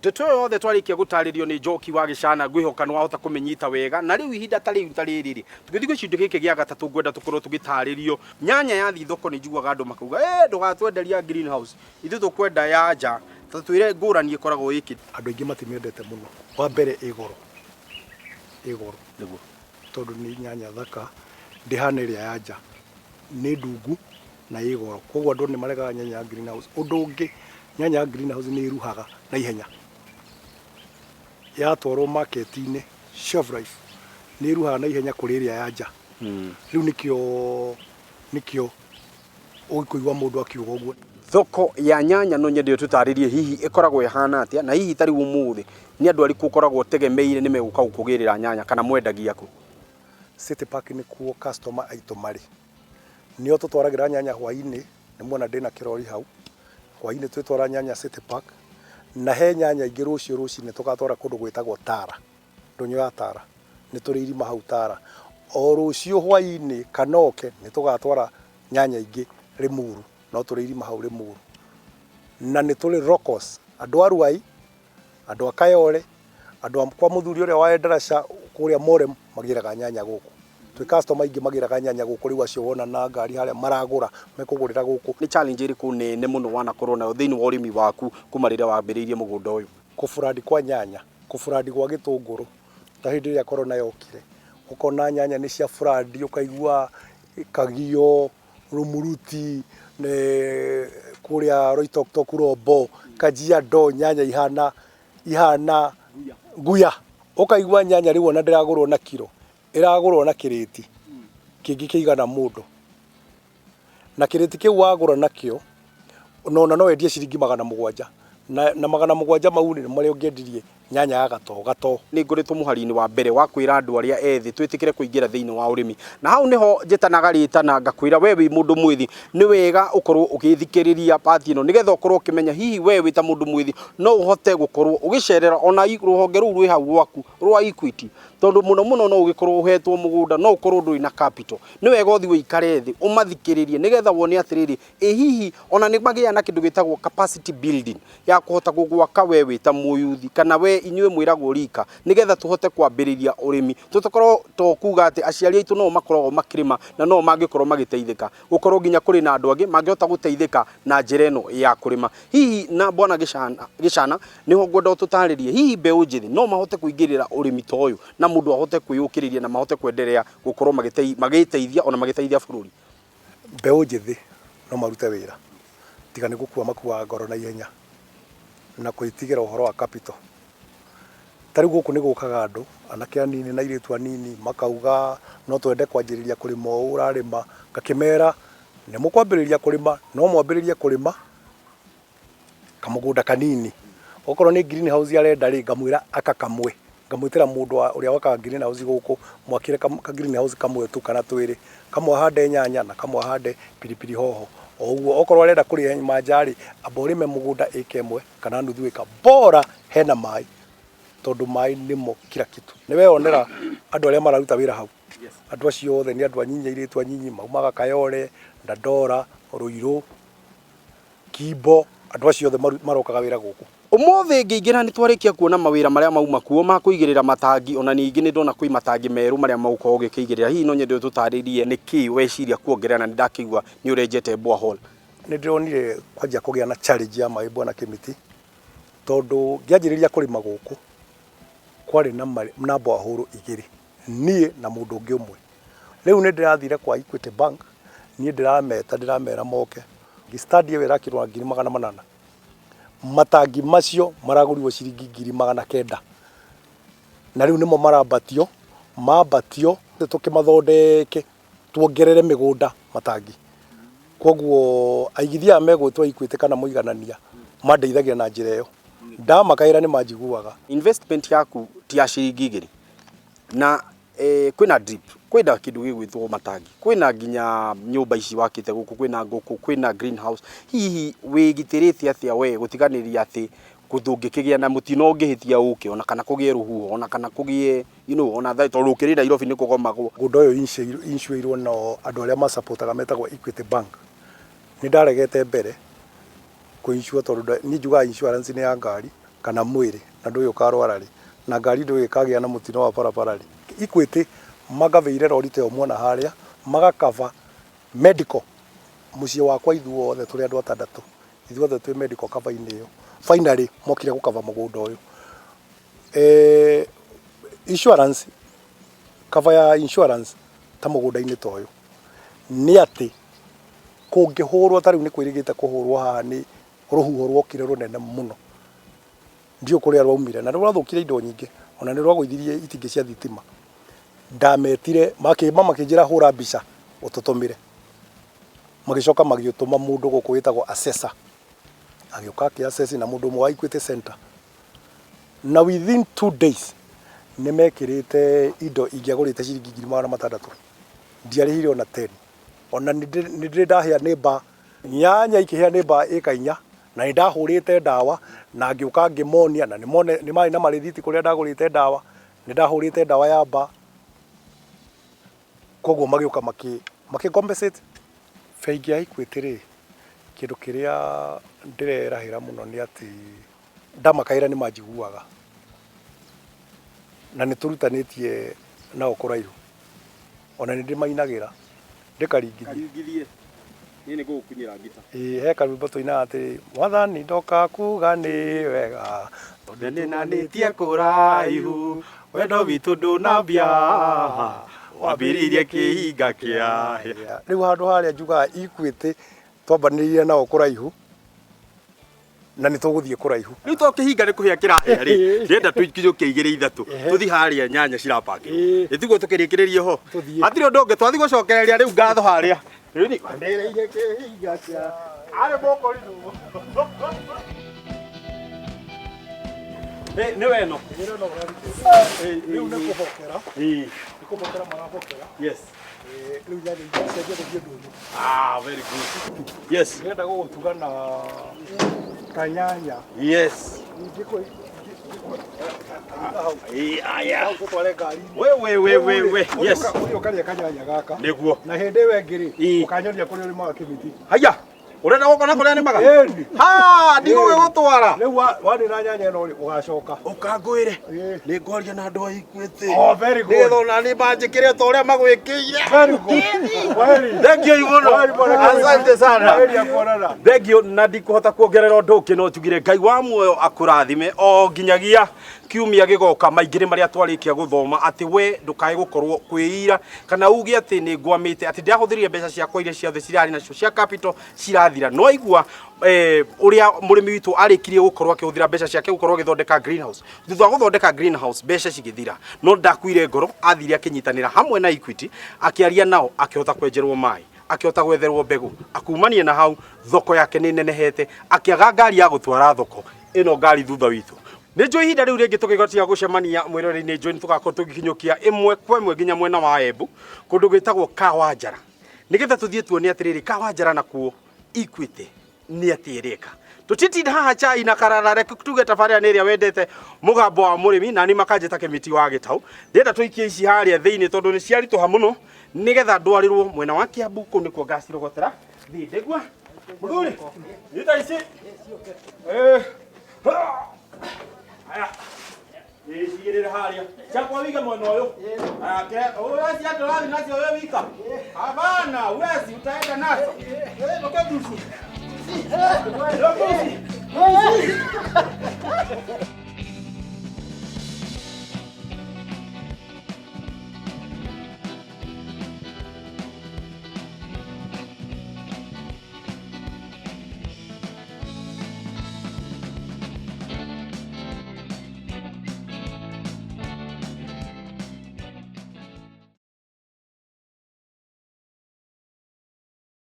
Ndeto ĩyo yothe twarĩkia gũtarĩrio nĩ Njoki wa Gĩcana, ngwĩhoka nĩ wahota kũmĩnyita wega. Na rĩu ihinda ta rĩu ta rĩrĩ rĩ, tũgĩthiĩ gĩcunjĩ gĩkĩ gĩa gatatũ, ngwenda tũkorwo tũgĩtarĩrio nyanya yathiĩ thoko. Nĩ njiguaga andũ makauga, "Ĩ ndũgatwenderia greenhouse, ithuĩ tũkwenda ya nja." Ta twĩre ngũrani ĩkoragwo ĩkĩ. Andũ aingĩ matimĩendete mũno. Wa mbere ĩ goro, ĩ goro. Tondũ nĩ nyanya thaka, ndĩhana ĩrĩa ya nja, nĩ ndungu na ĩ goro, koguo andũ nĩ maregaga nyanya ya greenhouse. Ũndũ ũngĩ, nyanya ya greenhouse nĩ ĩruhaga na ihenya, yatwarwo market-inĩ shelf life nĩ ĩruhaga na ihenya kũrĩ ĩrĩa ya nja. Rĩu nĩkĩo ũkũigua mũndũ akiuga ũguo. Thoko ya nyanya no nyende ũtũtarĩrie hihi ĩkoragwo ĩhana atĩa, na hihi ta rĩu ũmũthĩ nĩ andũ arĩkũ ũkoragwo ũtegemeire nĩ megũka gũkũgĩrĩra nyanya, kana mwendagia kũ? City Park nĩkuo customer aitũ marĩ. Nĩo tũtwaragĩra nyanya hwainĩ, nĩ muona ndĩna kĩrori hau. Hwainĩ twĩtwara nyanya City Park, na he nyanya ingĩ rũciũ rũcinĩ tũgatwara kũndũ gwĩtagwo Tara, ndũnyũ ya Tara. Nĩ tũrĩ irima hau Tara. O rũciũ hwainĩ kana oke nĩ tũgatwara nyanya ingĩ Limuru, no tũrĩ irima hau Limuru. Na nĩ tũrĩ locals, andũ a Ruai, andũ a Kayole, andũ a kwa mũthuri ũrĩa wa Endarasha kũrĩa Morem magĩraga nyanya gũkũ. Twĩ customer aingĩ magĩraga nyanya gũkũ, rĩu acio wona na ngari harĩa maragũra mekũgũrĩra gũkũ. Nĩ challenge ĩrĩkũ nene mũno wanakorwo nayo thĩinĩ wa ũrĩmi waku kuma rĩrĩa wambĩrĩirie mũgũnda ũyũ? Kũburandi kwa nyanya, kũburandi gwa gĩtũngũrũ, ta hĩndĩ ĩrĩa corona yokire, ũkona nyanya nĩ cia burandi, ũkaigua Kagio, Rumuruti, kũrĩa Loitoktok, Rombo, Kajiado, nyanya ihana nguya. Ũkaigua nyanya rĩu ona ndĩragũrwo na kiro, ĩragũrwo na kĩrĩti kĩngĩ kĩigana mũndũ. Na kĩrĩti kĩu wagũra nakĩo, ona no wendie ciringi 700. Na 700 mau rĩ, nĩ marĩa ũngĩendirie nyanya ya gatoo gatoo. Nĩ ngoretwo mũhari-inĩ wa mbere wa kwĩra andũ arĩa ethĩ twĩtĩkĩre kũingĩra thĩinĩ wa ũrĩmi, na hau nĩho njĩtanaga rĩtana ngakwĩra we wĩ mũndũ mwĩthĩ nĩ wega ũkorwo ũgĩthikĩrĩria part ĩno, nĩgetha ũkorwo ũkĩmenya hihi we wĩ ta mũndũ mwĩthĩ no ũhote gũkorwo ũgĩcerera ona rũhonge rũu rwĩ hau rwaku rwa Equity, tondũ mũno mũno no ũgĩkorwo ũhetwo mũgũnda no ũkorwo ndũrĩ na capital. Nĩ wega ũthiĩ ũikare thĩ ũmathikĩrĩrie, nĩgetha wone atĩrĩrĩ, ĩ hihi ona nĩ magĩaga na kĩndũ gĩtagwo capacity building ya kũhota gũgwaka we wĩ ta mũyuthi, kana we inyuĩ mwĩragwo rika, nĩgetha tũhote kwambĩrĩria ũrĩmi, tũtakorwo to kuga atĩ aciari aitũ no makoragwo makĩrĩma na no mangĩkorwo magĩteithĩka, gũkorwo nginya kũrĩ na andũ angĩ mangĩhota gũteithĩka na njĩra ĩno ya kũrĩma. Hihi na bwana Gĩcana, nĩho ngwenda ũtũtarĩrie hihi mbeũ njĩthĩ no mahote kũingĩrĩra ũrĩmi ta ũyũ na mũndũ ahote kwĩyũkĩrĩria na mahote kwenderea gũkorwo magĩteithia ona magĩteithia bũrũri? Mbeũ njĩthĩ no marute wĩra, tiga nĩ gũkua makuaga ngoro na ihenya na gwĩtigĩra ũhoro wa capital. Ta rĩu gũkũ nĩ gũkaga andũ, anake anini na airĩtu anini, makauga no twende kwanjĩrĩria kũrĩma ũũ ũrarĩma, ngakĩmera nĩ mũkwambĩrĩria kũrĩma, no mwambĩrĩrie kũrĩma kamũgũnda kanini. Okorwo nĩ green house arenda rĩ, ngamwĩra aka kamwe, ngamwĩtĩra mũndũ ũrĩa wakaga green house gũkũ, mwakĩre ka green house kamwe tu kana twĩrĩ, kamwe ahande nyanya na kamwe ahande pilipili hoho. O ũguo okorwo arenda kũrĩma nja rĩ, amba ũrĩme mũgũnda ĩka ĩmwe kana nuthu ĩka, bora hena maĩ, tondũ maĩ nĩmo kila kitu. Nĩ weyonera andũ arĩa mararuta wĩra hau, andũ acio othe nĩ andũ anyinyi, airĩtu anyinyi, maumaga Kayole, Dandora, Ruiru, Kimbo, andũ acio othe marokaga wĩra gũkũ. Ũmũthĩ ngĩingĩra nĩ twarĩkia kuona mawĩra marĩa mauma kuo ma kũigĩrĩra matangi, ona ningĩ nĩ ndona kwĩ matangi merũ marĩa magũkorwo ũgĩkĩigĩrĩra. Hihi no nyende ũtũtarĩrie nĩkĩ weciria kuongerera, na nĩ ndakĩigua nĩ ũrenjete borehole? Nĩ ndĩronire kwanjia kũgĩa na challenge ya maĩ, bwana Kĩmiti, tondũ ngĩanjĩrĩria kũrĩma gũkũ kwarĩ na borehole igĩrĩ, niĩ na mũndũ ũngĩ ũmwe. Rĩu nĩ ndĩrathire kwa Equity Bank, niĩ ndĩrameta ndĩramera moke, stand ĩyo ĩrakirwo na 800,000. Matangi macio maragũrirwo ciringi 900,000, na rĩu nĩmo marambatio, mambatio tũkĩmathondeke tuongerere mĩgũnda matangi. Koguo aigithia aya megwĩtwo Equity kana mũiganania mandeithagia na njĩra ĩyo. Ndamakaĩra nĩ manjiguaga. Investment yaku ti ya ciringi igĩrĩ, na kwĩna drip, kwĩna kĩndũ gĩgwĩtwo matangi, kwĩna nginya nyũmba ici wakĩte gũkũ, kwĩna ngũkũ, kwĩna greenhouse. Hihi wĩgitĩrĩte atĩa we gũtiganĩria atĩ ndũngĩkĩgĩa na mũtino ũngĩhĩtia ũke, ona kana kũgĩe rũhuho, ona kana kũgĩe ona tondũ ũkĩrĩ Nairobi nĩ kũgomagwo? Mũgũnda ũyũ insure-irwo na andũ arĩa macapotaga metagwo Equity Bank. Nĩ ndaregete mbere kũ insure tondũ niĩ njugaga insurance nĩ ya ngari. Kana mwĩrĩ na ndũĩ ũkarwara rĩ, na ngari ndũĩ ĩkagĩa na mũtino wa barabara rĩ. Equity mangavĩire rori ta ĩyo muona harĩa, maga cover medical mũciĩ wakwa ithuothe tũrĩ andũ atandatũ, ithuothe twĩ medical cover inĩ ĩyo. Finally mokire gũ cover mũgũnda ũyũ. Insurance, cover ya insurance ta mũgũnda-inĩ ta ũyũ nĩ atĩ kũngĩhũrwo ta rĩu nĩ kwĩrĩgĩte kũhũrwo haha nĩ Rũhuho rwokire rũnene mũno, ndiũĩ kũrĩa rwaumire, na nĩ rwathũkirie indo nyingĩ, ona nĩ rwagũithirie itingĩ cia thitima. Ndametire, makĩmba makĩnjĩra hũra mbica ũtũtũmĩre. Magĩcoka magĩtũma mũndũ gũkũ wĩtagwo assessor, agĩũka akĩ assess na mũndũ ũmwe wa Equity Centre. Na within 2 days nĩ mekĩrĩte indo ingĩagũrĩte ciringi 600,000. Ndiarĩhire ona 10. Ona nĩ ndĩrĩ ndahĩa nĩ mbaa. Nyanya ikĩhĩa nĩ mbaa ĩka inya, na nĩ ndahũrĩte ndawa, na ngĩũka ngĩmonia, na nĩ marĩ na marĩthiti kũrĩa ndagũrĩte ndawa, nĩ ndahũrĩte ndawa ya mbaa, koguo magĩũka makĩ compensate. Bengi ya Equity rĩ, kĩndũ kĩrĩa ndĩrerahĩra mũno nĩ atĩ ndamakaĩra nĩ manjiguaga, na nĩ tũrutanĩtie nao kũraihu, ona nĩ ndĩmainagĩra. Ndĩkaringithie. Karingithie. Niĩ nĩ ngũgũkunyĩra ngita. Ĩĩ he karwĩmbo tũinaga atĩrĩ, Mwathani ndoka kuga nĩ wega, tondũ nĩnanĩtie kũraihu, wendo witũ ndũnambia, wambĩrĩirie kĩhinga kĩa hĩa. Rĩu handũ harĩa njugaga Equity twambanĩrĩire nao kũraihu, na nĩ tũgũthiĩ kũraihu. Rĩu to kĩhinga nĩ kũhĩa kĩrahĩa rĩ, ndĩrenda tũkinyũkie igĩrĩ ithatũ, tũthiĩ harĩa nyanya cirabangĩrwo. Ĩ tiguo tũkĩrĩkĩrĩrie ho? Tũthiĩ. Hatirĩ ũndũ ũngĩ, twathiĩ gũcokereria rĩu ngatho harĩa. Rĩu nĩ wanĩrĩire kĩhinga kĩa arĩ mũkũrinũ. Nĩ weno. Rĩu nĩ kũbokera, nĩ kũbokera marabokera. Yes. Rĩu nyanya iria cianjia gũthiĩ ndũnyũ. Ah, very good. Yes. Ndĩrenda gũgũtuga na kanyanya. Yes. Ningĩ kũ- hau. Aya. Hau tũtware ngari-inĩ. We we we we we. Yes. Ũthiĩ ũkarĩe kanyanya gaka. Nĩguo. Na hĩndĩ ĩyo ĩngĩ rĩ, Ĩĩ. ũkanyonia kũrĩa ũrĩmaga kĩmiti. Haya. Ũrenda gũkona kũrĩa nĩmaga? Ĩni. Ha, ndigũgĩgũtwara. Rĩu wanina nyanya ĩno rĩ, ũgacoka. Ũkangwĩre. Ĩĩ. Nĩ ngwaria na andũ a Equity. Oh, very good. Nĩgetha ona niĩ manjĩkĩre ta ũrĩa magwĩkĩire. Very good. Kwaheri. Thank you mũno. Kwaheri bwana Kĩmiti. Asante sana. Kwaheri ya kuonana. Thengiũ na ndikũhota kuongerera ũndũ ũngĩ no njugire Ngai wa muoyo akũrathime o nginyagia kiumia gĩgoka maingĩ nĩ marĩa twarĩkia gũthoma atĩ we ndũkae gũkorwo kwĩira kana uge atĩ nĩ ngwamĩte atĩ ndĩrahũthĩrire mbeca ciakwa iria ciothe cirarĩ nacio cia capital cirathira no aigua ũrĩa mũrĩmi witũ arĩkirie gũkorwo akĩhũthĩra mbeca ciake gũkorwo agĩthondeka greenhouse thutha wa gũthondeka greenhouse mbeca cigĩthira no ndakuire ngoro athire akĩnyitanĩra hamwe na Equity akĩaria nao akĩhota kwenjerwo maĩ akĩhota gwetherwo mbegũ akumania na hau thoko yake nĩ nenehete akĩaga ngari ya gũtwara thoko ĩno ngari thutha witũ nĩ njũĩ ihinda rĩu rĩngĩ tũgĩgotia gũcemania mwĩrore-inĩ njũĩ nĩ tũgakorwo tũgĩkinyũkia ĩmwe kwa ĩmwe nginya mwena wa Embu kũndũ gwĩtagwo Kawanjara nĩgetha tũthiĩ tuone atĩrĩrĩ Kawanjara nakuo Equity nĩ atĩ ĩreka tũtitinda haha chai na karara reke tuge tabarĩra nĩ ĩrĩa wendete mũgambo wa mũrĩmi na niĩ makanjĩta kĩmiti wa gĩtau ndĩrenda tũikie ici harĩa thĩinĩ tondũ nĩ ciaritũha mũno nĩgetha ndwarĩrwo mwena wa Kiambu kũu nĩkuo ngacirogotera thiĩ ndĩgua mũthuri nyita ici. Ha. Aya. Ĩcigĩrĩre harĩa. Ciakwa wige mwena ũyũ. Aya, ke ũraci andũ ũrathiĩ nacio we wika. Hapana, huwezi utaenda nazo. Wewe ndoke gusi. Ndoke gusi.